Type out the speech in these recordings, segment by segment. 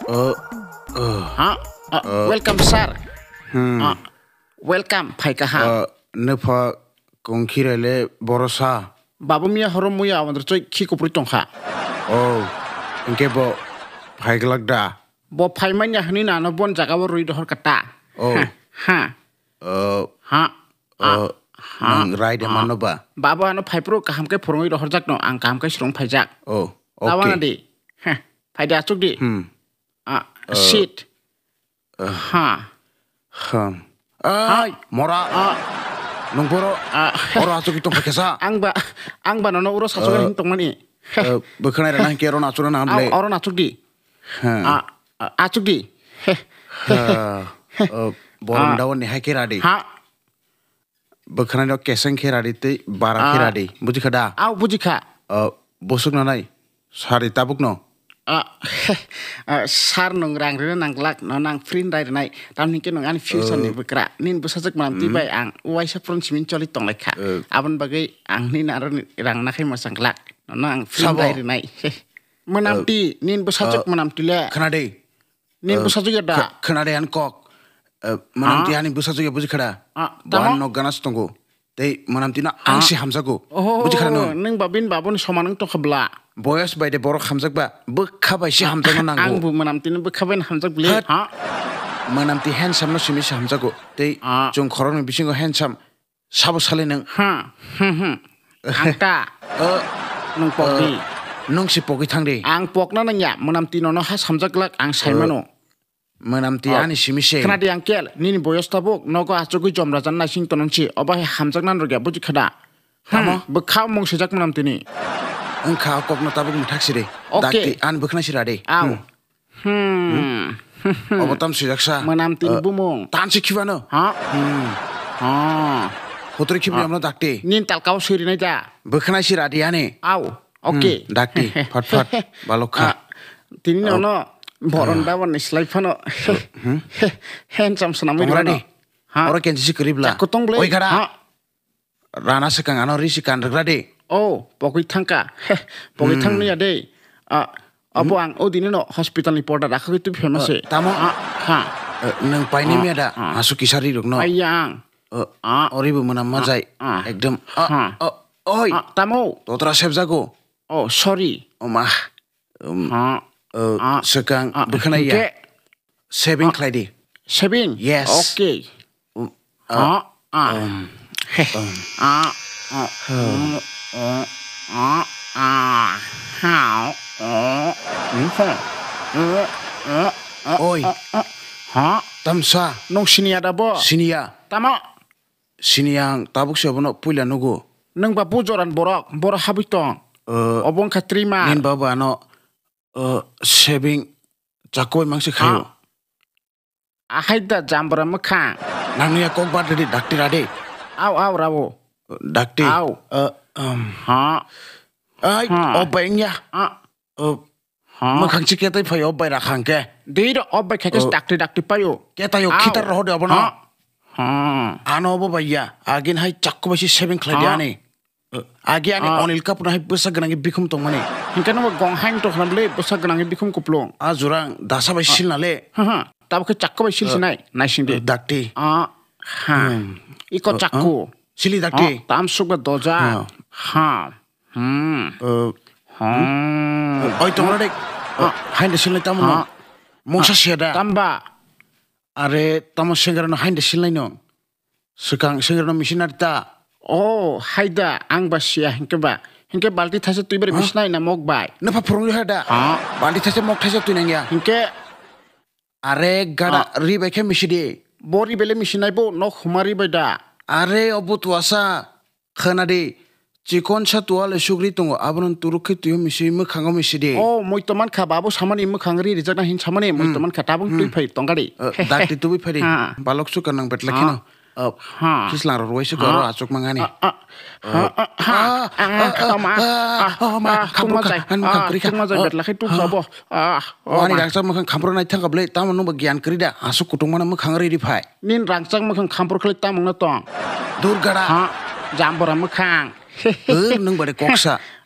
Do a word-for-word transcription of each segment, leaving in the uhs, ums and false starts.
Uh, uh, Ha? Ah, uh, welcome, sir. Hmm. Ah, welcome, phaika ha. Uh, nupha kongkhirale borosa. Babu miya horo muya awandra choi khi kupri tongkha. Oh, hingke bo phaiglak da? Bo phaimanya hwnwi nano bon jagao rwi dohor kata. Oh. Ha, ha. Uh, Ha. Ah, uh, ha. Nang rai de Ah. Mano ba? Babo ano phaipro kaham khe phurungwi rohorjak no, ang kaham khe surung phaijak. Oh, okay. Tawana di. Heh, phaidi achuk di. Hmm. Ah, uh, sit. Uh, Ha. Hmm. Ai, mora. Ah. Nung boro. Ah. Oro achuk itong phakesa. Ang ba, ang ba nono uro sachuk Uh, hin tongmani. Heh. Uh, bwkhanai rana hingke oro achuk na Au, nang le. Oro achuk di. Hmm. Ah, ah, achuk di. Heh. Ha. Uh, borong Ah. Dawan ni hai khe radi. Ha. Bwkhanai no keseng khe radi tei bara khe Ah. Radi. Buji kha da? Au, buji kha. Uh, bosok nanai. Sari tabuk no. Ah, ah, sir nung rang rina nang glak, no nang free rai rinai. Tam hinke nung ani future ni Oh. Bwkra. Nin bwsajwk manam twi Mm. Bai ang uaisa pron simin choli tong lai kha. Eh. Abon bagwi ang nin aro ni rang nakhai masang glak. No nang free Sabo. Rai rinai. Manam Eh. Twi, nin bwsajwk Eh. Manam twi le. Khna de. Nin Eh, bwsajwk ya da? Kh-, khna de an kok. Eh, manam Ah. Twi ani bwsajwk ya buji kha da. Ah, Bo tamo? An no gana se tongo. Tei manam tino ang Ah. Se hamjago. Oh, Buji khana no? Nung ba bini baboni soman wng tongkha bla. Boyos bai de borok hamjak ba, bwkha bai se hamjakno nango. Ang bo manam tino bwkha bai hamjak bla. Hat. Ha? Manam ti handsome no simi se hamjago. Tei Ah. Chwng khoroknwi bisingo handsome sabo sale nung. Ha. Hmm, hmm. Ang ta. Uh, Nung pokni. Uh, nung si pokwi thang di. Ang pokna nangya, manam tino no ha samjak glak ang saimano. Manam twi Oh. Ani simi se. Khna di, uncle, nini boyos tabuk nogo achugwi jomrajan naising tonong si, obo hai hamjakna rwgya, buji kha da? Tamo? Hmm, bwkha mung sijak manam tini. Wngkha o kokno tabuk mwthak siri. Okay. Dakti, ani bwkhwnai sira de. Au. Hmm. Hmm. Obo tam sijak sa. Manam tini Uh, bumung. Tan si khibano. Ha? Hmm. Ha. Hotri khibni Ah. Amno dakti. Nin talkao siri nai da. Bwkhwnai sira di ani. Au. Okay. Hmm, dakti, phat phat, balok kha. Ah, tini Oh. Nono boron Oh. Dawan ni slai phano Hmm? Handsome swnamwi Tongra rwno. Di. Ha? Oro kenji si kwrwi bla. Chakko tong ble. Oi gara. Ha? Rana swkang ano risi kan rwgra di. Oh, pokwi thangka. Heh, pokwi Hmm. Thangni ya de. Ah, abo Hmm. Ang o dini no hospital ni porda rakha tu phema se. Eh, tamo? Ah, ha. Eh, nang paini Ah, miya da? Ah. Hasu kisa ri rok no. Ai yang. Eh, Ah. Ori bo mwnam ma Ah. Jai. Ah. Ekdom. Ah, Ha. Ah, oi. Ah, tamo? Totra sebjago. Oh, sorry. Oh, ma. Um, Ha. Eh, Ah. Swkang Ah, bwkhwnai ya. Hingke? Saving Ah. Khlai di. Saving? Yes. Okay. Um, Ah. Ah. Ah. Um, Heh. Um. Ah. Ah. Hmm. Um, oh, ah, how, oh, Hmm? oh, oh, oh, Oi. Oh, oh. Ha? Tamsa. Nung siniya da bo? Siniya. Tamo? Siniya ang tabuk se obono puila nugo. Nung ba bu joran borok, boro habwi tong. Eh, Obo wngkha trima. Nin baba ano, eh, saving chakoi mangsi khayo. Ah. Ahai da jambra mwkhang. Nangni ya kok bar di dakti ra di. Au, au, rabo. Dakti. Au. Eh, um. Ha. Ai, Ha. Obai wngya. Ah. Eh, Ha. Mwkhang si ketai phai obai rakhang ke. Dei ro obai khe ke Oh. Dakti, dakti payo. Ketai o Au. Khitar rohode obono. Ha. Ha. Ano obo bai ya. Agin hai chakko bai si saving khlai di Ha. Ani. Agi ani Ah. Anil Kapoor no hai bwsa gwnangwi bikhum tongmani. Hinkhe no gong haino tongkhna bwle bwsa gwnangwi bikhum kuplung. A jurang dasa bai Ah. Silna le. Ha, ha. Tabo khe chakko bai sil Ah. Sinai, naising di. Dakti. Ah, ha. Hmm. Iko Ah, chakko. Ah. Sili dakti. Ah, tam sukba doja. Ah. Ha. Hmm. Ah. Ha. Hmm. Oi tongra dek. Ah. Haino silnai tamo no. Ah. Mungsa Ah. Siya da. Tamba. Are tamo sengra no haino silnai no. Swkang sengirno missionary ta. Oh, haida, ang ba siya, hinkhe ba. Hinkhe balti thaisa twi bai Huh? Misnai na mok bai. Nopha phurungri ha da? Huh? Balti thaisa mok thaisa twi nangya. Hinkhe Are gada Ah. Ri bai khe misidi. Bo ri bele misinai bo nok huma ri bai da? Are obo tuasa. Khwnadi, chikon sa tuale sugri tongo, abono turuk khe tuio misi mwkhango misidi. Oh, moi to mankha, babo samani mwkhang ri rijakna hin samani, moi to Hmm. Mankha, tabung Hmm. Twi phai tongkadi. Eh, dakti tubui phadi. Ha. Balok suka nang betla kheno. Ha. Eh, Ha. Kislang ro ruai suka Ha. Ro achuk mangani. Ah, ah. Ha, Eh, ah, ha. Ah, Ah, ah, tama. Ah, Ah, ah, ma, ah, khamprukha, tungma jai. An mwkhang Ah, kwrwikha. Tungma jai Ah. Betla khe tuk Ah. Sabo. Ah, Oh, ani ma. Rangchak mwkhang khampro nai thangkha ble, tamo nungba giyan kwrwi da, aswk kutung mano mwkhang rwi rwi phai. Nin rangchak mwkhang khampro khlai tamo wngna tong? Dur gada. Ha, jambora mwkhang. Dur nung bade koksa.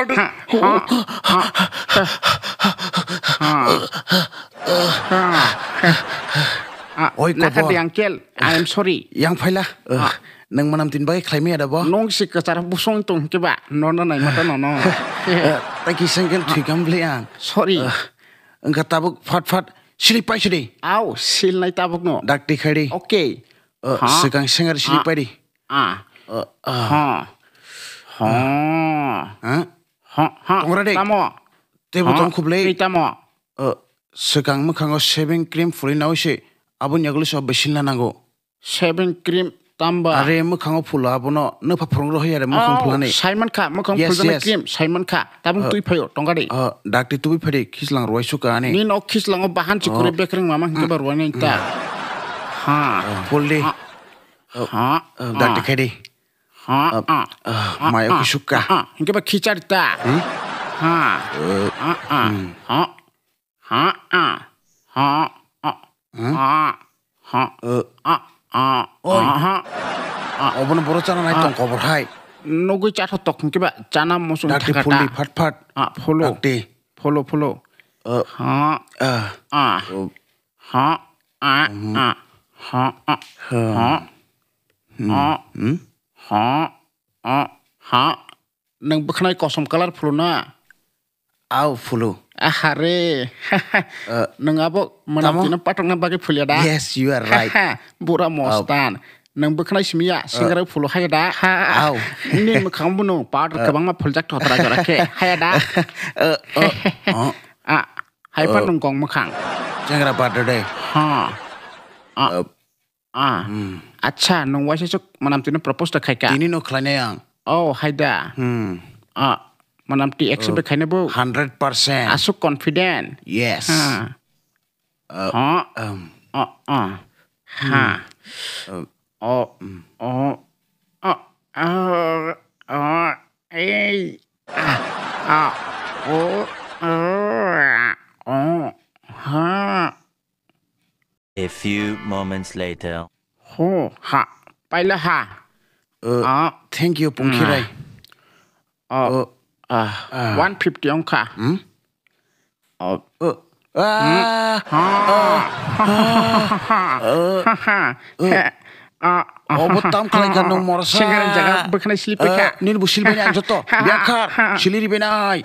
phaldi. Oi, nakha kobor. Di, uncle, I am sorry. Yang phaila. Nwng manam tin bai khlai maya da bo? Nwng si kwcharo busong tong khe ba, nono naima ta nono. Taki sengkel thwi kam bwle ang. Sorry. Wngkha tabuk phat phat sili pai sidi. Au, silnai tabuk no. Dakti khaidi. Okay. Swkang sengar sili pai di. Ah. Ha. Ha. Ha. Ha. Tongra de. Tamo. Tebo tong khublei. Tamo. Swkang mwkhango shaving cream phulwi nawi se aboni yaguli so besilna nango. Shaving cream tamba. Are mwkhango phulo abono nokha phwrwng rohoi are mwkhang phulani. Saiman kha, mwkhang phuljaknai cream, saiman kha. Tabung twi phaio, tongkha de. Dakti tubui phadi, khislang rwai suka ani. Nini nok khislango bahan chikuri bekreng mama hingke ba rwai nai ta. Ha. Phuldi. Ha. Dakti khaidi. Ha. Mayo khisukka. Hingke ba khichari ta. Ha. Ha. Ha. Ha, ah, ha, ah, ha, ha, ah, ah, ha, ah. Obono boro chana nai tong kobor hai. Nugui chatho tok hingke ba chana musung thakata. Dakti phuli phat phat. Ah, pholo. Dakti. Pholo, pholo. Ha, ah. Ha, ah, ah. Ha, ah. Ha. Ha. Ha. Nwng bwkhnai kosom colour phulu na? Au phulu. Ahare. Nwng abo mwnam tamo? Tino patokna bagwi phulya da? Yes, you are right. Bura mostan. Nwng bwkhnai simiya, sengrai phulu haya da? Au. Nini mwkhang bo nwng powder kwbangma phuljak thotra jora khe haya da? Ah, hai phat nwng kong mwkhang. Chengra powder de. Ha. Ah. Ah. Acha, nwng waisa chuk mwnam tino propose da khaika? Tini no khlainai ang. Oh, haida. Hmm. Ah, mwnam ti ekso bai khaina bo. Hundred percent. Asuk confident. Yes. Ha. Ha. Ah, ah. Ha. Oh, oh. Ah, ah, ah. Ei. Ah, ah. Oh, ah. Oh. Ha. A few moments later. Ho, ha, paila ha. Uh, thank you, Pungkhirai. Oh, uh, one fifty ongkha. Hmm? Oh. Uh, ah, ha, ha, ha, ha, ha, ha, ha, ha. Obo tam khlai kha nwng morsa. Singarni jaga bwkhanai slip kha. Nini bo silbai nai ang joto. Biya kha, sili ribai nai.